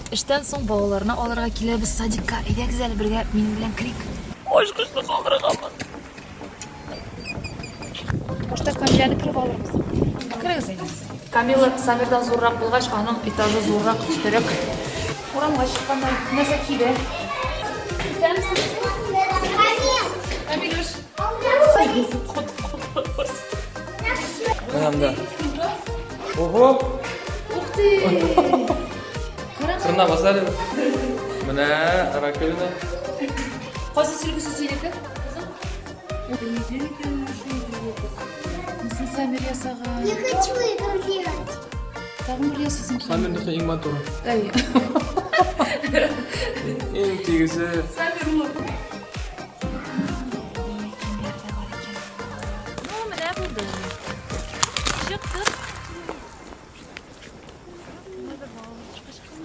Эштән соң балаларны алырга киләбез садикка. Әйдәгез әле бергә минем белән керик. Ачкычны калдырганмын. Башта Камиләне кереп алырбыз. Керегез әйдәгез. Камила Самирдан зуррак булгач, аның этажы зуррак, өстәрәк. Урамга чыкканнар, нәрсә кибә. Исәнмесез. Камилүш. Менә монда. Ого! Ух ты! Кырына баса әле. Менә раковина. Кайсы сөлгесе синеке? Мысын Самир ясаган. Не хочу это делать. Тагын бер ясыйсың. Самирныкы иң матуры. Әй. Иң тигезе. Самир ул.